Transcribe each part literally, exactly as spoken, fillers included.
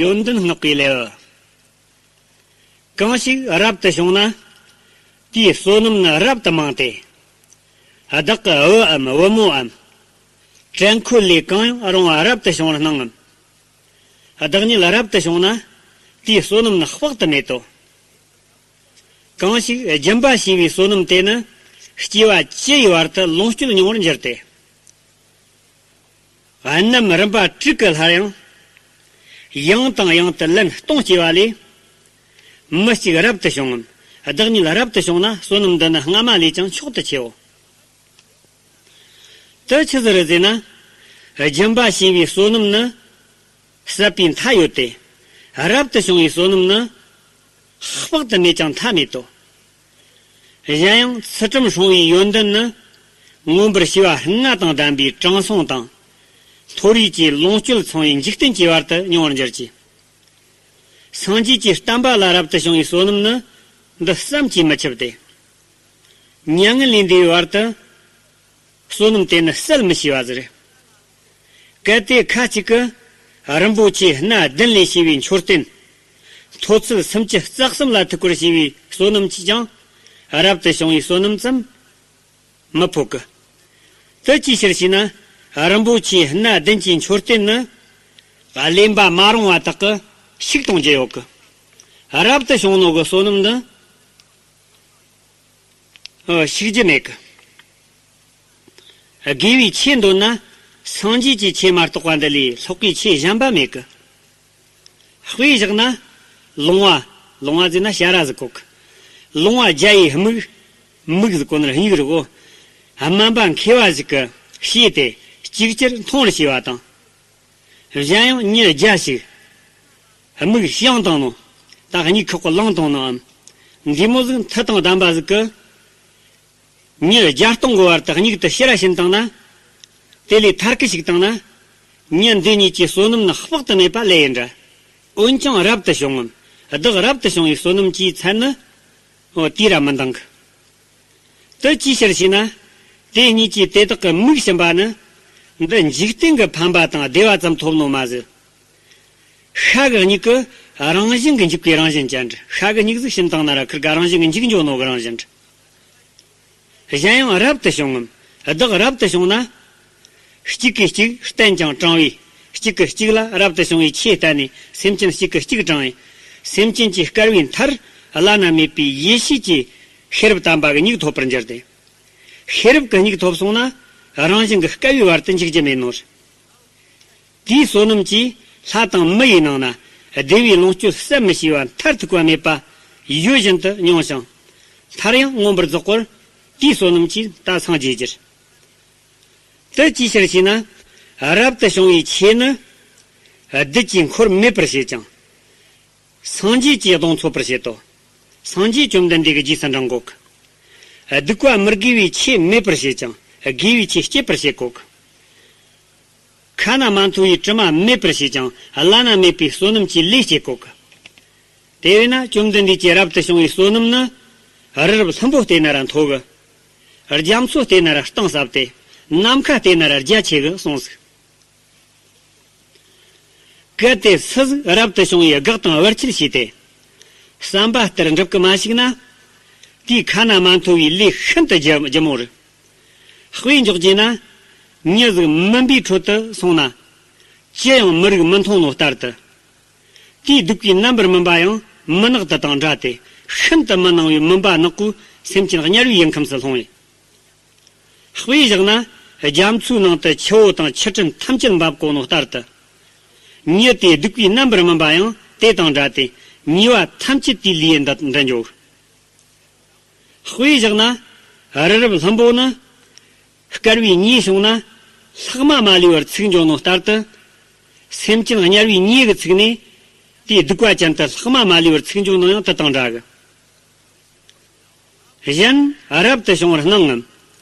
ཡོན་ཏན་བསྔགས་པའི་ལེའུ། གང་ཞིག་རབ་ཏུ་བྱུང་ན། དེའི་བསོད་ནམས་ནི་རབ་ཏུ་མང་སྟེ། བདག་གི་བུའམ་བུ་མོའམ། བྲན་ཁོལ་ལས་གང་ཡང་རུང་བ་རབ་ཏུ་བྱུང་བར་སྣང་ངམ། བདག་ཉིད་རབ་ཏུ་བྱུང་ན། དེའི་བསོད་ནམས་ནི་དཔག་ཏུ་མེད་དོ། གང་ཞིག་སྦྱིན་པ་བྱས་པའི་བསོད་ནམས་དེ་ནི། སྐྱེ་བ་བཅུ་ཡི་བར་དུ་ལོངས་སྤྱོད་མྱོང་བར་འགྱུར་ཏེ། རྣམ་རིམ་པ་དྲུག་གི་སླར་ཡང་། ཡང་དང་ཡང་དུ་ལན་སྟོང་སྐྱེ་བ་ལས། མི་གཅིག་རབ་ཏུ་བྱུང་ངམ། བདག་ཉིད་རབ་ཏུ་བྱུང་ན་བསོད་ནམས་འདི་ནི་སྔ་མ་ལས་ཀྱང་མཆོག་ཏུ་ཆེའོ། དེ་ཆི་ཟིག་རེད་ཟེར་ན། སྦྱིན་པ་བྱས་པའི་བསོད་ནམས་ནི། ཟད་པའི་མཐའ་ཡོད་དེ། རབ་ཏུ་བྱུང་བའི་བསོད་ནམས་ནི། དཔག་ཏུ་མེད་ཀྱང་མཐའ་མེད་དོ། གཞན་ཡང་ཚུལ་ཁྲིམས་སྲུང་བའི་ཡོན་ཏན་ནི། མངོན་པར་ཤེས་པ་ལྔ་དང་ལྡན་པའི་དྲང་སྲོང་དང་། མཐོ་རིས་ཀྱི་ལོངས་སྤྱོད་ཚང་བའི་འཇིག་རྟེན་གྱི་བར་དུ་མྱོང་བར་འགྱུར་གྱི། སངས་རྒྱས་ཀྱི་བསྟན་པ་ལ་རབ་ཏུ་བྱུང་བའི་བསོད་ནམས་ནི། འདི་བསམ་གྱིས་མི་ཁྱབ་སྟེ། མྱ་ངན་ལས་འདས་པའི་བར་དུ། བསོད་ནམས་དེ་ནི་གསལ་མི་ཤེས་པ་ཟེར། གལ་ཏེ་ཁ་ཅིག་གིས་རིན་པོ་ཆེ་སྣ་བདུན་ལས་བྱས་པའི་མཆོད་རྟེན། མཐོ་ཚད་སུམ་ཅུ་རྩ་གསུམ་ལ་ཐུག་པར་བྱས་པའི་བསོད་ནམས་ཀྱིས་ཀྱང་། རབ་ཏུ་བྱུང་བའི་བསོད་ནམས་ཙམ་མི་ཕོག་གི། དེ་ཅིའི་ཕྱིར་ཞེ་ན། རིན་པོ་ཆེ་སྣ་བདུན་གྱི་མཆོད་རྟེན་ནི། གླེན་པ་མ་རུངས་པ་དག་གིས་བཤིག་གཏོང་རྒྱུ་ཡོད་གི། རབ་ཏུ་བྱུང་ནོ་གི་བསོད་ནམས་འདི། ཨ། བཤིག་རྒྱུ་མེད་གི། དགེ་བའི་ཆོས་འདོད་ན། སངས་རྒྱས་ཀྱི་ཆོས་མ་གཏོགས་པ་འདི་ལས་ལྷག་པའི་ཆོས་གཞན་པ་མེད་གི། དཔེ་བཞག་ན། ལོང་བ། ལོང་བ་ཟེར་ན་བྱ་ར་ཟེར་གོ་གི། ལོང་བ་བརྒྱ་ཡི་མིག་མིག་ཟེར་གོ་ནི་སྨྱུག་རེད་གོ། དམན་པ་མཁས་པ་ཞིག་གིས་བྱས་ཏེ་གཅིག་ཅར་མཐོང་བར་བྱས་པ་དང་། གཞན་ཡང་མྱི་བརྒྱ་ཞིག་མིག་བྱང་བཏང་ནོ། ད་སྨྱུག་ཁོག་གི་ལང་བཏང་ནོའམ། འདི་མོ་ཟིག་མཐུ་དང་ལྡན་པ་ཟིག་གིས། མྱི་བརྒྱ་སྟོང་གི་བར་དུ་སྨྱུག་དེ་ཕྱིར་ར་ཕྱིན་བཏང་ན། དེ་ལས་མཐར་སྐུལ་ཞིག་བཏང་ན། མྱི་འདི་གཉིས་ཀྱི་བསོད་ནམས་ནི་དཔག་ཏུ་མེད་པ་ལས་ཡིན་འདྲ། འོན་ཀྱང་རབ་ཏུ་བྱུང་ངམ། བདག་རབ་ཏུ་བྱུང་བའི་བསོད་ནམས་ཀྱི་ཚད་ནི། འོ། དེ་ར་མི་འདང་གི། དེ་ཅིའི་ཕྱིར་ཞེ་ན། དེ་གཉིས་ཀྱིས་དེ་དག་གི་མིག་ཕྱིན་པ་ནི། འདི་འཇིག་རྟེན་གྱི་ཕན་པ་དང་བདེ་བ་ཙམ་ཐོབ་ནོ་མ་ཟད། ཤ་གི་སྨྱུག་གི་རང་བཞིན་གྱིས་འཇིག་པའི་རང་བཞིན་ཅན་འདྲ། ཤ་གི་སྨྱུག་ཟིག་ཕྱིན་བཏང་ན་ར་ཁིར་ག་རང་བཞིན་གྱིས་འཇིག་འགྱོ་ནོ་གི་རང་བཞིན་འདྲ། གཞན་ཡང་རབ་ཏུ་བྱུང་ངམ། བདག་རབ་ཏུ་བྱུང་ན། གཅིག་གིས་གཅིག་བསྟན་ཀྱང་དྲང་བས། གཅིག་གིས་གཅིག་ལ་རབ་ཏུ་བྱུང་བའི་ཆོས་བསྟན་ནས་སེམས་ཅན་གཅིག་གིས་གཅིག་དྲང་བས། སེམས་ཅན་གྱི་དཀར་བའི་མཐར་བླ་ན་མེད་པའི་ཡེ་ཤེས་ཀྱི་ཤེས་རབ་དམ་པ་གི་སྨྱུག་ཐོབ་པར་འགྱུར་ཏེ། ཤེས་རབ་ཀྱི་སྨྱུག་ཐོབ་སོང་ན་རང་བཞིན་གྱིས་དཀར་བའི་བར་དུ་འཇིག་རྒྱུ་མེད་ནོ། དེའི་བསོད་ནམས་ཀྱིས་ལྷ་དང་མི་ཡི་ནང་ན་བདེ་བའི་ལོངས་སྤྱོད་ཟད་མི་ཤེས་པ་མཐར་ཐུག་པ་མེད་པ་ཡུལ་བཞིན་དུ་མྱོང་ཞིང་། མཐར་ཡང་མངོན་པར་རྫོགས་པར་དེའི་བསོད་ནམས་ཀྱིས་ད་སངས་རྒྱས་གྱུར། དེ་ཅིའི་ཕྱིར་ཞེ་ན། རབ་ཏུ་བྱུང་བའི་ཆོས་ནི། བདུད་ཀྱི་འཁོར་མེད་པར་བྱེད་ཅིང་། སངས་རྒྱས་ཀྱི་གདུང་འཚོབ་པར་བྱེད་དོ། སངས་རྒྱས་བཅོམ་ལྡན་འདས་ཀྱི་རྗེས་སུ་འབྲང་དགོས་གི། སྡིག་པ་མི་དགེ་བའི་ཆོས་མེད་པར་བྱེད་ཅིང་དགེ་བའི་ཆོས་སྐྱེད་པར་བྱེད་དགོས་གི། ཁ་ན་མ་ཐོ་བའི་དྲི་མ་མེད་པར་བྱེད་ཅིང་བླ་ན་མེད་པའི་བསོད་ནམས་ཀྱི་ལས་སྐྱེད་དགོས་གི། དེ་བས་ན་བཅོམ་ལྡན་འདས་ཀྱི་རབ་ཏུ་བྱུང་བའི་བསོད་ནམས་ནི། རི་རབ་ལྷུན་པོ་བལྟས་ན་ར་མཐོ་གི། རྒྱ་མཚོ་བལྟས་ན་ར་གཏིང་ཟབ་སྟེ། ནམ་མཁའ་བལྟས་ན་ར་རྒྱ་ཆེ་གི་གསུངས་ཟིག། གལ་ཏེ་སུ་ཟིག་རབ་ཏུ་བྱུང་བའི་དགག་དང་བར་ཆད་བྱས་ཏེ། བསམ་པ་ལྟར་འགྲུབ་ཀྱི་མ་བཅུག་ན། དེའི་ཁ་ན་མ་ཐོ་བའི་ལས་ཤིན་ཏུ་ལྗི་ལྗི་མོ་རེད། དཔེ་འཇོག་རྒྱུ་ན། མྱི་ཟིག་མུན་པའི་ཁྲོད་དུ་སོང་ན། ཅི་ཡང་མི་རིག་མི་མཐོང་ནོ་ལྟར་དུ། དེའི་སྡིག་པའི་རྣམ་པར་སྨིན་པ་ཡང་མུན་ནག་དེ་དང་འདྲ་སྟེ། ཤིན་ཏུ་མི་སྣང་བའི་མུན་པ་ནག་པོས་སེམས་ཅན་དམྱལ་བའི་ཡུལ་ཁམས་སུ་ལྷུང་བས། དཔེ་བཞག་ན། རྒྱ་མཚོའི་ནང་དུ་ཆུ་བོ་དང་ཆུ་ཕྲན་ཐམས་ཅད་འབབ་གོ་ནོ་ལྟར་དུ། མྱི་དེའི་སྡིག་པའི་རྣམ་པར་སྨིན་པ་ཡང་དེ་དང་འདྲ་སྟེ། ཉེས་པ་ཐམས་ཅད་དེའི་ལུས་འདི་འདྲེན་འགྱོ། དཔེ་བཞག་ན། རི་རབ་ལྷུན་པོ་ནི། དཀར་བའི་མྱེས་བྱུང་ན། ལྷག་མ་མ་ལུས་པར་ཚིག་འགྱོ་ནོ་ལྟར་དུ། སེམས་ཅན་དམྱལ་བའི་མྱེས་ཀྱིས་ཚིག་ནས། དེའི་སྡིག་པ་ཅན་དུ་ལྷག་མ་མ་ལུས་པར་ཚིག་འགྱོ་ནོ་ཡང་དེ་དང་འདྲ་གི། གཞན་རབ་ཏུ་བྱུང་བར་སྣང་ངམ།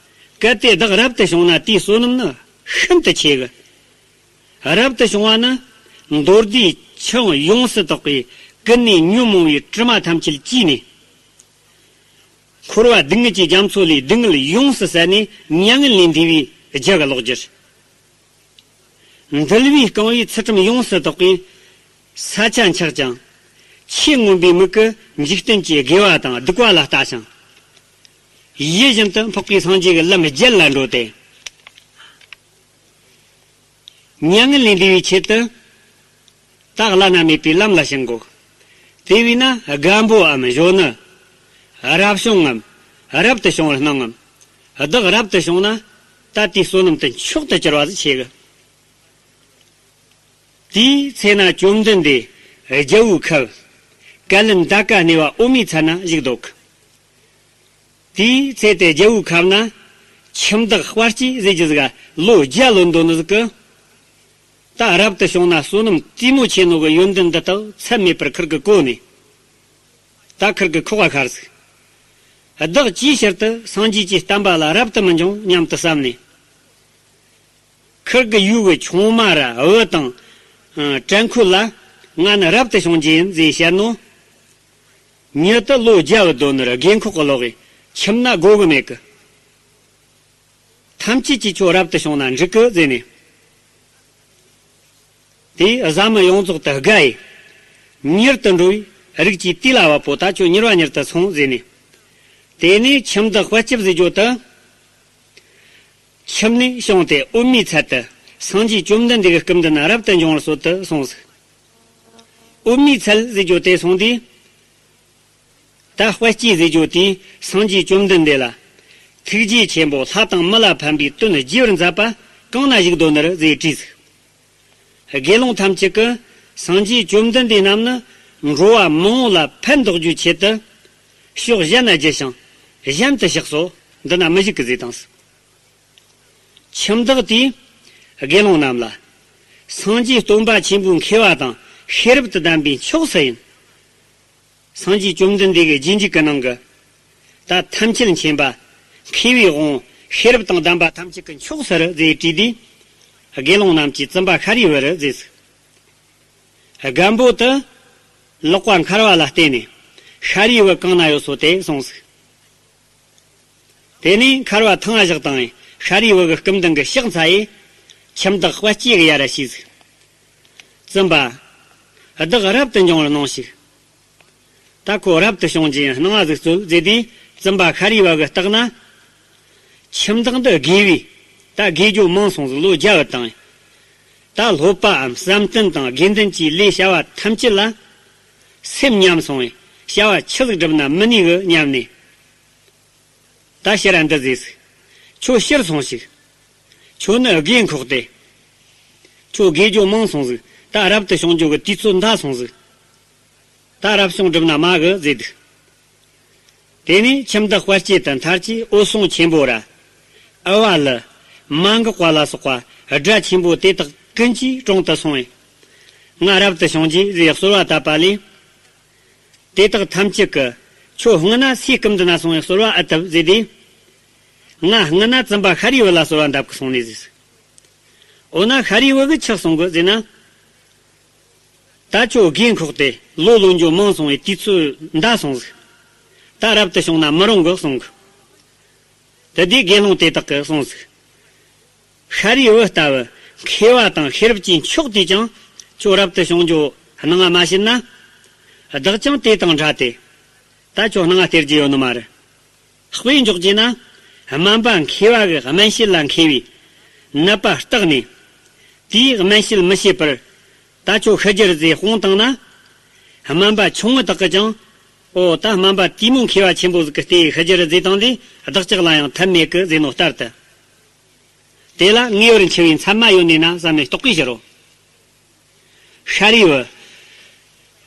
གལ་ཏེ་བདག་རབ་ཏུ་བྱུང་ན་དེའི་བསོད་ནམས་ནི་ཤིན་ཏུ་ཆེ་གི། རབ་ཏུ་བྱུང་བ་ནི་མདོ་སྡེའི་ཆུ་ཡོངས་སུ་དག་པས་ཀུན་ནས་ཉོན་མོངས་པའི་དྲི་མ་ཐམས་ཅད་བཀྲུས་ནས། འཁོར་བ་སྡུག་བསྔལ་གྱི་རྒྱ་མཚོ་ལས་སྡུག་བསྔལ་ཡོངས་སུ་བསལ་ནས་མྱ་ངན་ལས་འདས་པའི་རྒྱ་གར་ལོག་གྱུར། འདུལ་བས་བསྐང་བའི་ཚུལ་ཁྲིམས་ཡོངས་སུ་དག་པས། ས་ཆ་འཆག་ཅིང་། ཆོས་མངོན་པའི་མིག་གིས་འཇིག་རྟེན་གྱི་དགེ་བ་དང་སྡིག་པ་ལ་ལྟ་ཞིང་། ཡིད་བཞིན་དུ་འཕགས་པའི་སངས་རྒྱས་ཀྱི་ལམ་རྒྱལ་ལ་འགྲོ་སྟེ། མྱ་ངན་ལས་འདས་པའི་ཆེད་དུ། ད་བླ་ན་མེད་པའི་ལམ་ལ་ཞུགས་དགོས། དེ་བས་ན་རྒན་པོའམ་གཞོན་ནུ། རབ་བྱུང་ངམ། རབ་ཏུ་བྱུང་བར་སྣང་ངམ། བདག་རབ་ཏུ་བྱུང་ན། ད་ལྟའི་བསོད་ནམས་དེ་མཆོག་ཏུ་གྱུར་པ་ཟིག་ཆེ་གི། དེའི་ཚེ་ན་བཅོམ་ལྡན་འདས་རྒྱལ་བོའི་ཁབ། ཀ་ལན་ད་ཀ་གནས་པ་འོད་མའི་ཚལ་ན་བཞུགས་འདུག། དེའི་ཚེ་དེ་རྒྱལ་བོའི་ཁབ་ན། ཁྱིམ་བདག་དཔལ་སྐྱེས་ཟེར་རྒྱུ་ཟིག་ལོ་བརྒྱ་ལོན་འདོད་ནི་ཟིག་གི། ད་རབ་ཏུ་བྱུང་ན་བསོད་ནམས་དེ་མོ་ཆེ་ནོ་གི་ཡོན་ཏན་འདི་དག་ཚད་མེད་པར་ཁིར་གི་གོ་ནས། ད་ཁིར་གི་ཁོག་པ་ཤར་ཟིག། བདག་ཅིའི་ཕྱིར་དུ་སངས་རྒྱས་ཀྱི་བསྟན་པ་ལ་རབ་ཏུ་མི་འབྱུང་སྙམ་དུ་བསམ་ནས། ཁིར་གི་ཡུལ་གི་ཆུང་མ་ར་བུ་དང་། ཨ། བྲན་ཁོལ་ལ་ང་ནི་རབ་ཏུ་བྱུང་རྒྱུ་ཡིན་ཟེར་བཤད་ནོ། མྱི་དེ་ལོ་བརྒྱ་བུད་འདོད་ནི་ར་རྒན་ཁོག་གི་ལོག་གི་ཁྱིམ་ན་སྒོ་གི་མེད་གི། ཐམས་ཅད་ཀྱིས་ཁྱོད་རབ་ཏུ་བྱུང་ན་འགྲིག་གི་ཟེར་ནས། དེས་བཟའ་མི་ཡོངས་རྫོགས་དེ་དགའ་ཡི། མྱུར་དུ་འགྲོ་བའི་རིགས་ཀྱི་དུས་ལ་བབ་པོ། ད་ཁྱོད་མྱུར་བ་མྱུར་དུ་སོང་ཟེར་ནས། དེ་ནས་ཁྱིམ་བདག་དཔལ་སྐྱེས་ཟེར་རྒྱུ་དེ། ཁྱིམ་ནས་བྱུང་སྟེ་འོད་མའི་ཚལ་དུ་སངས་རྒྱས་བཅོམ་ལྡན་འདས་ཀྱི་སྐུ་མདུན་ན་རབ་ཏུ་འབྱུང་བར་གསོལ་དུ་སོང་ཟིག། འོད་མའི་ཚལ་ཟེར་རྒྱུ་དེ་སོང་དུས། ད་དཔལ་སྐྱེས་ཟེར་རྒྱུ་དེས་སངས་རྒྱས་བཅོམ་ལྡན་འདས་ལ། ཐུགས་རྗེ་ཆེན་པོ་ལྷ་དང་མི་ལ་ཕན་པའི་དོན་རྒྱས་པར་མཛད་པ་གང་ན་བཞུགས་འདོད་ནི་རེད་ཟེར་དྲིས་ཟིག། དགེ་སློང་ཐམས་ཅད་ཀྱིས་སངས་རྒྱས་བཅོམ་ལྡན་འདས་རྣམས་ནི་འགྲོ་བ་མང་པོ་ལ་ཕན་འདོགས་རྒྱུའི་ཆེད་དུ། ཕྱོགས་གཞན་ན་བརྒྱུད་ཞིང་གཞན་དུ་གཤེགས་སོ། འདི་ན་མི་བཞུགས་ཀྱི་ཟེར་དང་། ཁྱིམ་བདག་དེས་དགེ་སློང་རྣམས་ལ། སངས་རྒྱས་སྟོན་པ་ཆེན་པོའི་མཁས་པ་དང་ཤེས་རབ་ཏུ་ལྡན་པའི་མཆོག་སུ་ཡིན། སངས་རྒྱས་བཅོམ་ལྡན་འདས་ཀྱི་རྗེས་འཇུག་གི་ནང་གི། ད་ཐམས་ཅད་མཁྱེན་པ། མཁས་པའི་དབང་། ཤེས་རབ་དང་ལྡན་པ་ཐམས་ཅད་ཀྱི་མཆོག་སུ་རེད་ཟེར་དྲིས་དུས། དགེ་སློང་རྣམས་ཀྱིས་བཙུན་པ་ཤཱ་རིའི་བུ་རེད་ཟེར་ཟིག། རྒན་པོ་དེ། ལག་པ་འཁར་བ་ལ་བརྟེན་ནས། ཤཱ་རིའི་བུ་གང་ན་ཡོད་སོ་དེ་སོང་ཟིག། དེ་ནས་འཁར་བ་ཐང་ང་བཞག་བཏང་ངས་ཤཱ་རིའི་བུ་གི་སྐུ་མདུན་གྱི་ཕྱག་འཚལ་ཡས། ཁྱིམ་བདག་དཔལ་སྐྱེས་ཀྱི་ཡ་ར་ཞུས་ཟིག། བཙུན་པ། བདག་རབ་ཏུ་འབྱུང་བར་གནང་ཞིག། ད་ཁོ་རབ་ཏུ་བྱུང་རྒྱུ་ཡིན་སྣང་བ་ཟིག་སྩོལ་ཟེར་དུས། བཙུན་པ་ཤཱ་རིའི་བུ་གིས་བརྟགས་ན། ཁྱིམ་བདག་འདི་དགེ་བས། ད་དགེ་སྦྱོར་མང་སོང་ཟིག། ལོ་བརྒྱ་བུད་བཏང་ངས། ད་སློབ་པའམ་བསམ་གཏན་དང་དགེ་འདུན་གྱི་ལས་བྱ་བ་ཐམས་ཅད་ལ། སེམས་ཉམས་སོང་བས་བྱ་བ་ཆི་ཟིག་བསྒྲུབ་ན་མི་ནུས་གི་སྙམ་ནས། ད་ཕྱིར་ར་འདི་ཟེར་ཟིག། ཁྱོད་ཕྱིར་སོང་ཞིག། ཁྱོད་ནི་རྒས་འཁོགས་ཏེ། ཁྱོད་དགེ་སྦྱོར་མང་སོང་ཟིག། ད་རབ་ཏུ་བྱུང་རྒྱུ་གི་དུས་ཚོད་འདའ་སོང་ཟིག། ད་རབ་བྱུང་བསྒྲུབ་ན་མ་གི་ཟེར་འདུག། དེ་ནས་ཁྱིམ་བདག་དཔལ་སྐྱེས་དེ་མཐར་གྱིས་འོད་སྲུང་ཆེན་པོ་ར། ཨ་བ་ལི། མ་འགགས་པ་ལ་སོགས་པ་སྒྲ་ཆེན་པོ་དེ་དག་ཀུན་གྱི་དྲུང་དུ་སོང་བས། ང་རབ་ཏུ་བྱུང་རྒྱུ་ཟེར་གསོལ་བ་བཏབ་པ་ལས། དེ་དག་ཐམས་ཅད་ཀྱིས་ཁྱོད་སྔོན་ན་སུའི་སྐུ་མདུན་ན་སོང་བའི་གསོལ་བ་ཨེ་བཏབ་ཟེར་དུས། ང་སྔོན་ན་བཙུན་པ་ཤཱ་རིའི་བུ་ལ་གསོལ་བ་འདེབས་ཀྱི་སོང་ནས་ཟེར། འོ་ན་ཤཱ་རིའི་བུ་གིས་ཆི་གསུང་གི་ཟེར་ན། ད་ཁྱོད་རྒས་འཁོགས་ཏེ་ལོ་ལོན་རྒྱུ་མང་སོང་བའི་དུས་ཚོད་འདའ་སོང་ཟིག། ད་རབ་ཏུ་བྱུང་ན་མི་རུང་གི་གསུང་གི། དེ་དུས་དགེ་སློང་དེ་དག་གིས་གསུངས་ཟིག། ཤཱ་རིའི་བུ་ལྟ་བུ་མཁས་པ་དང་ཤེས་རབ་ཀྱི་མཆོག་དེས་ཀྱང་ཁྱོད་རབ་ཏུ་བྱུང་རྒྱུ་སྣང་བ་མ་བྱེད་ན། བདག་ཀྱང་དེ་དང་འདྲ་སྟེ། ད་ཁྱོད་སྣང་བ་སྟེར་རྒྱུ་ཡོད་ནི་མ་རེད། དཔེ་འཇོག་རྒྱུ་ན། སྨན་པ་མཁས་པ་གིས་སྨན་དཔྱད་ལ་མཁས་པའི་ནད་པ་བརྟགས་ནས། དེས་སྨན་དཔྱད་མི་ཤེས་པར། ད་ཁྱོད་ཤི་རྒྱུ་རེད་ཟེར་དཔོན་བཏང་ན། སྨན་པ་ཆུང་ངུ་དག་གིས་ཀྱང་། ཨོ་ད་སྨན་པ་དེ་མོ་མཁས་པ་ཆེན་པོ་ཟིག་གིས་བལྟས་ཤི་རྒྱུ་རེད་ཟེར་བཏང་དུས་བདག་ཅག་ལ་ཡང་ཐབས་མེད་གི་ཟེར་ནོ་ལྟར་དུ། དེ་ལ་ངེས་པར་འཆི་བའི་མཚམས་མ་ཡོད་ནས་ན་བསམ་ནས་རྟོག་གེ་ཕྱིར་རོ། ཤཱ་རིའི་བུ།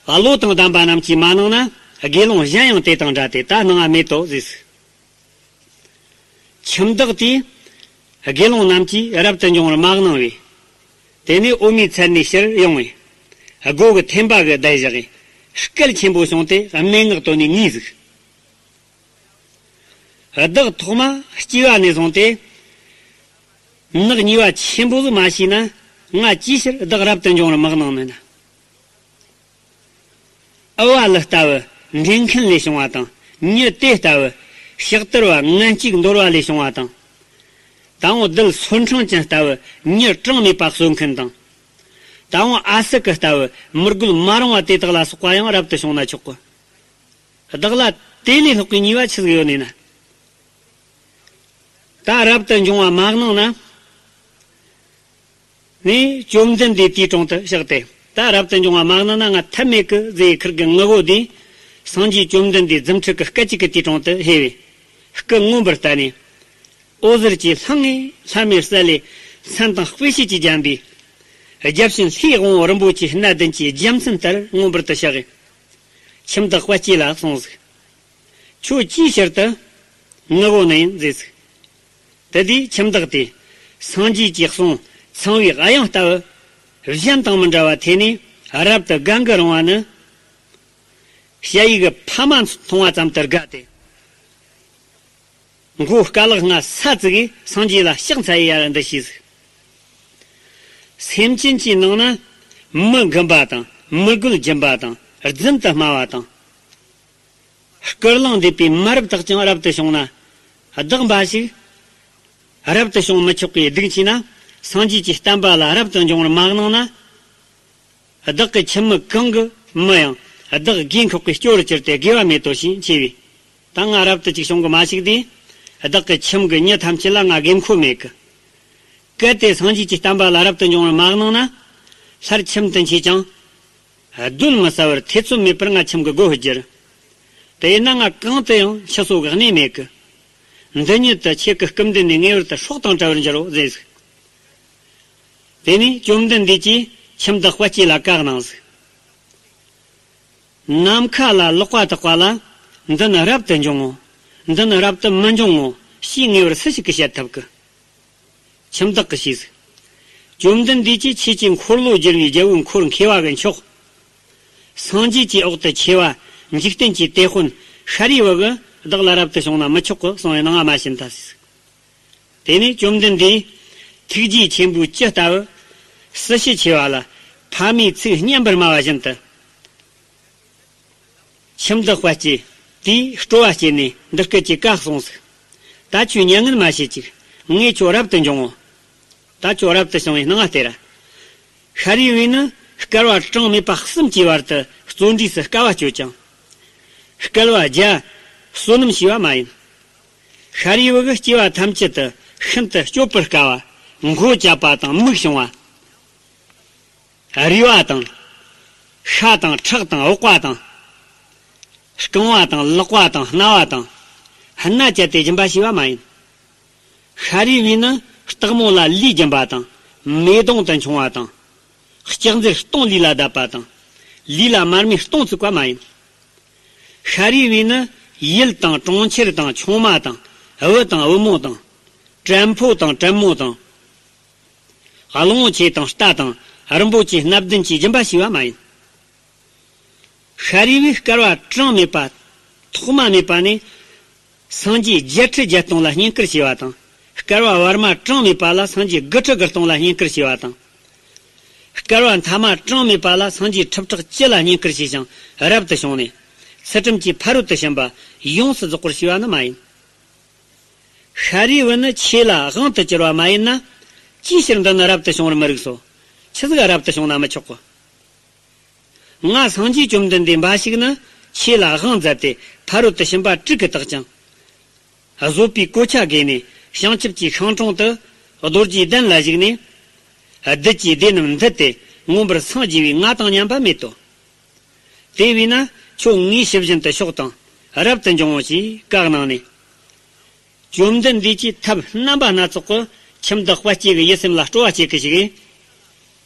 བློ་དང་ལྡན་པ་རྣམས་ཀྱིས་མ་གནང་ན་དགེ་སློང་གཞན་ཡང་དེ་དང་འདྲ་སྟེ་ད་སྣང་བ་མེད་དོ་ཟེར། ཁྱིམ་བདག་དེས་དགེ་སློང་རྣམས་ཀྱིས་རབ་ཏུ་འབྱུང་བར་མ་གནང་བས། དེ་ནས་འོད་མའི་ཚལ་ནས་ཕྱིར་ཡོང་བས། སྒོ་གི་ཐེམ་པ་གིས་བསྡད་བཞག་གིས་སྐད་ཆེན་པོ་བྱུང་སྟེ་སྨྲེ་སྔགས་བཏོན་ནས་ངུས་ཟིག། བདག་ཐོག་མ་སྐྱེས་པ་ནས་བཟུང་སྟེ། ནག་ཉེས་པ་ཆེན་པོ་ཟིག་མ་བྱས་ན། ང་ཅིའི་ཕྱིར་བདག་རབ་ཏུ་འབྱུང་བར་མི་གནང་ནི་ན། ཨ་བ་ལི་ལྟ་བུ་འདྲེ་མཁན་ལས་བྱུང་བ་དང་། མྱི་དེ་ལྟ་བུ་ཕྱག་དར་བ་ངན་སྐྱུགས་འདོར་བ་ལས་བྱུང་བ་དང་། དང་པོ་རྡུལ་སོལ་འཕྲེང་ཅན་ལྟ་བུ་མྱི་གྲངས་མེད་པ་གསོད་མཁན་དང་། ད་འོང་ཨ་སི་ཀི་ལྟ་བུ་མི་རྒོད་མ་རུང་བ་དེ་དག་ལ་སོགས་པ་ཡང་རབ་ཏུ་བྱུང་ན་ཆོག་གི། བདག་ལ་དེ་ལས་ལྷག་པའི་ཉེས་པ་ཆི་ཟིག་ཡོད་ནས་ན། ད་རབ་ཏུ་འབྱུང་བ་མ་གནང་ན། ནས་བཅོམ་ལྡན་འདས་དེའི་དྲུང་དུ་གཤེགས་ཏེ། ད་རབ་ཏུ་འབྱུང་བ་མ་གནང་ན་ང་ཐབས་མེད་ཀི་ཟེར་ཁིར་གི་ངུ་གོ་དེ། སངས་རྒྱས་བཅོམ་ལྡན་འདས་རྫུ་འཕྲུལ་གི་སྐད་ཅིག་གིས་དེའི་དྲུང་དུ་ལྷོད་པས། སྐུ་མངོན་པར་བལྟས་ནས། འོད་ཟེར་གྱིས་ལྷང་ངེ་ལྷམ་མེར་གསལ་ལེ། མཚན་དང་དཔེ་བྱད་ཀྱིས་བརྒྱན་པའི། བརྒྱ་བྱིན་ལྷའི་དབང་པོ་རིན་པོ་ཆེའི་སྣ་བདུན་གྱི་རྒྱལ་མཚན་ལྟར་མངོན་པར་དུ་གཤེགས། ཁྱིམ་བདག་དཔལ་སྐྱེས་ལ་གསུངས་ཟིག། ཁྱོད་ཅིའི་ཕྱིར་དུ་ངུ་གོ་ནི་ཡིན་ཟེར་ཟིག། དེ་དུས་ཁྱིམ་བདག་དེས་སངས་རྒྱས་ཀྱི་གསུང་ཚངས་པའི་དབྱངས་ལྟ་བུ་གཞན་དང་མི་འདྲ་བ་ཐོས་ནས་རབ་ཏུ་དགའ་མགུ་རུང་བ་ནི། ཞ་ཡི་གི་ཕ་མ་མཐོང་བ་ཙམ་དུ་དགའ་སྟེ། མགོ་དཀའ་ལག་ལྔ་ས་བཙུགས་སངས་རྒྱས་ལ་ཕྱག་འཚལ་ཡ་འདི་ཞུས་ཟིག། སེམས་ཅན་གྱི་ནང་ན་མི་འགུམ་པ་དང་མི་རྒོད་སྦྱིན་པ་དང་རྫུན་དུ་སྨྲ་བ་དང་། སྐུར་ལངས་འདེབས་པའི་མ་རབས་དག་ཀྱང་རབ་ཏུ་བྱུང་ན། བདག་འབའ་ཞིག་རབ་ཏུ་བྱུང་མི་ཆོག་པའི་སྡིག་བྱས་ན། སངས་རྒྱས་ཀྱི་བསྟན་པ་ལ་རབ་ཏུ་འབྱུང་བར་མ་གནང་ན། བདག་གི་ཁྱིམ་མི་གང་གི་མི་ཡང་བདག་རྒས་འཁོགས་པའི་སྐྱོ་རུ་གྱུར་ཏེ་དགེ་བ་མེད་དོ་ཞེས་མཆི་བས། ད་ང་རབ་ཏུ་ཅིག་བྱུང་གི་མ་ཞིག་དེས། བདག་གི་ཁྱིམ་གྱི་མྱི་ཐམས་ཅད་ལ་ང་དགོས་མཁོ་མེད་གི། གལ་ཏེ་སངས་རྒྱས་ཀྱི་བསྟན་པ་ལ་རབ་ཏུ་འབྱུང་བར་མ་གནང་ན། སླར་ཁྱིམ་དུ་མཆིས་ཀྱང་། གདོན་མི་ཟ་བར་ཐེ་ཚོམ་མེད་པར་ང་ཁྱིམ་གྱི་སྒོ་བསྒྱུར། དེས་ན་ང་གང་དུ་ཡང་འཆི་སོ་གི་གནས་མེད་གི། འདི་ཉིད་དུ་ཁྱེད་ཀྱི་སྐུ་མདུན་ནས་ངེས་པར་དུ་སྲོག་དང་བྲལ་བར་འགྱུར་རོ་ཟེར་ཟིག། དེ་ནས་བཅོམ་ལྡན་འདས་ཀྱིས་ཁྱིམ་བདག་དཔལ་སྐྱེས་ལ་བཀའ་གནང་ཟིག། ནམ་མཁའ་ལ་ལག་པ་བཏགས་པ་ལ། འདི་ནི་རབ་ཏུ་འབྱུང་ངོ་། འདི་ནི་རབ་ཏུ་མི་འབྱུང་ངོ་ཞེས་ངེས་པར་སུ་ཞིག་གིས་བཤད་ཐུབ་གི། ཁྱིམ་བདག་གིས་ཞུས་ཟིག། བཅོམ་ལྡན་འདས་ཀྱིས་ཁྱེད་ཀྱི་འཁོར་ལོ་བསྒྱུར་བའི་རྒྱལ་པོའི་འཁོར་མཁས་པ་གི་མཆོག། སངས་རྒྱས་ཀྱི་འོག་ཏུ་ཆེ་བ་འཇིག་རྟེན་གྱི་དེད་དཔོན་ཤཱ་རིའི་བུ་གིས་བདག་ལ་རབ་ཏུ་བྱུང་ན་མི་ཆོག་གི་གསུངས་པའི་གནང་བ་མ་བྱིན་ད་ཟེར་ཟིག། དེ་ནས་བཅོམ་ལྡན་འདས་ཐུགས་རྗེ་ཆེན་པོའི་ལྕི་ལྟ་བུ་སྲི་ཞུ་ཆེ་བ་ལ་ཕ་མའི་ཚིག་སྙན་པར་སྨྲ་བ་བཞིན་དུ། ཁྱིམ་བདག་དཔལ་སྐྱེས་དེས་སྤྲོ་བ་སྐྱེས་ནས་འདི་སྐད་ཅེས་བཀའ་གསུངས་ཟིག། ད་ཁྱོད་མྱ་ངན་མ་བྱེད་ཅིག། ངས་ཁྱོད་རབ་ཏུ་འབྱུང་ངོ་། ད་ཁྱོད་རབ་ཏུ་བྱུང་བའི་སྣང་བ་སྟེར། ཤཱ་རིའི་བུས་ནི་བསྐལ་པ་གྲངས་མེད་པ་གསུམ་གྱི་བར་དུ་བརྩོན་འགྲུས་སུ་དཀའ་བ་སྤྱོད་ཀྱང་། བསྐལ་པ་བརྒྱ་བསོད་ནམས་བྱས་པ་མ་ཡིན། ཤཱ་རིའི་བུ་གིས་སྐྱེ་བ་ཐམས་ཅད་དུ་ཤིན་ཏུ་སྐྱོབ་པར་དཀའ་བ། མགོ་བཅད་པ་དང་མིག་ཕྱུང་བ། རུས་པ་དང་། ཤ་དང་ཁྲག་དང་འོག་པ་དང་། རྐང་བ་དང་ལག་པ་དང་རྣ་བ་དང་། སྣ་བཅད་དེ་སྦྱིན་པ་བྱས་པ་མ་ཡིན། ཤཱ་རིའི་བུས་ནི་སྟག་མོ་ལ་ལུས་སྦྱིན་པ་དང་། མེ་དོང་དུ་མཆོང་བ་དང་། ལྕགས་མཛེར་སྟོང་ལུས་ལ་བརྡབས་པ་དང་། ལུས་ལ་མར་མེ་སྟོང་བཙུགས་པ་མ་ཡིན། ཤཱ་རིའི་བུས་ནི་ཡུལ་དང་གྲོང་ཁྱེར་དང་ཆུང་མ་དང་བུ་དང་བུ་མོ་དང་། བྲན་ཕོ་དང་བྲན་མོ་དང་། གླང་པོ་ཆེ་དང་རྟ་དང་རིན་པོ་ཆེའི་སྣ་བདུན་གྱིས་སྦྱིན་པ་བྱས་པ་མ་ཡིན། ཤཱ་རིའི་བུས་བསྐལ་པ་གྲངས་མེད་པ་ཐོག་མ་མེད་པ་ནས་སངས་རྒྱས་བརྒྱད་ཁྲི་བརྒྱད་སྟོང་ལ་བསྙེན་བཀུར་བྱས་པ་དང་། བསྐལ་པ་བར་མ་གྲངས་མེད་པ་ལ་སངས་རྒྱས་དགུ་ཁྲི་དགུ་སྟོང་ལ་བསྙེན་བཀུར་བྱས་པ་དང་། བསྐལ་པ་མཐའ་མ་གྲངས་མེད་པ་ལ་སངས་རྒྱས་ཁྲི་ཕྲག་བཅུ་ལ་བསྙེན་བཀུར་བྱས་ཤིང་རབ་ཏུ་བྱུང་ནས། ཚུལ་ཁྲིམས་ཀྱི་ཕ་རོལ་ཏུ་ཕྱིན་པ་ཡོངས་སུ་རྫོགས་པར་བྱས་པ་ནི་མ་ཡིན། ཤཱ་རིའི་བུ་ནི་ཆོས་ལ་དབང་དུ་གྱུར་པ་མ་ཡིན་ན། ཅིའི་ཕྱིར་འདི་ནི་རབ་ཏུ་བྱུང་བར་མི་རིགས་སོ། ཆི་ཟིག་རབ་ཏུ་བྱུང་ན་མི་ཆོག་གོ། ང་སངས་རྒྱས་བཅོམ་ལྡན་འདས་འབའ་ཞིག་ནི་ཆོས་ལ་དབང་མཛད་དེ་ཕ་རོལ་ཏུ་ཕྱིན་པ་དྲུག་གི་བརྟགས་ཀྱང་། བཟོད་པའི་གོ་ཆ་བགོས་ནས་བྱང་ཆུབ་ཀྱི་ཤིང་དྲུང་དུ་རྡོ་རྗེའི་གདན་ལ་བཞུགས་ནས། བདུད་ཀྱི་སྡེ་རྣམས་འདུལ་ཏེ་མངོན་པར་སངས་རྒྱས་པའི་ང་དང་མཉམ་པ་མེད་དོ། དེ་བས་ན་ཁྱོད་ངའི་ཞུ་བཞིན་དུ་ཤོག་དང་རབ་ཏུ་འབྱུང་ངོ་ཞེས་བཀའ་གནང་ནས། བཅོམ་ལྡན་འདས་ཀྱིས་ཐབས་རྣམ་པ་སྣ་ཚོགས་ཀྱིས་ཁྱིམ་བདག་དཔལ་སྐྱེས་ཀྱི་ཡིད་སེམས་ལ་སྤྲོ་བ་སྐྱེ་གི་ཞིག་ཡིན།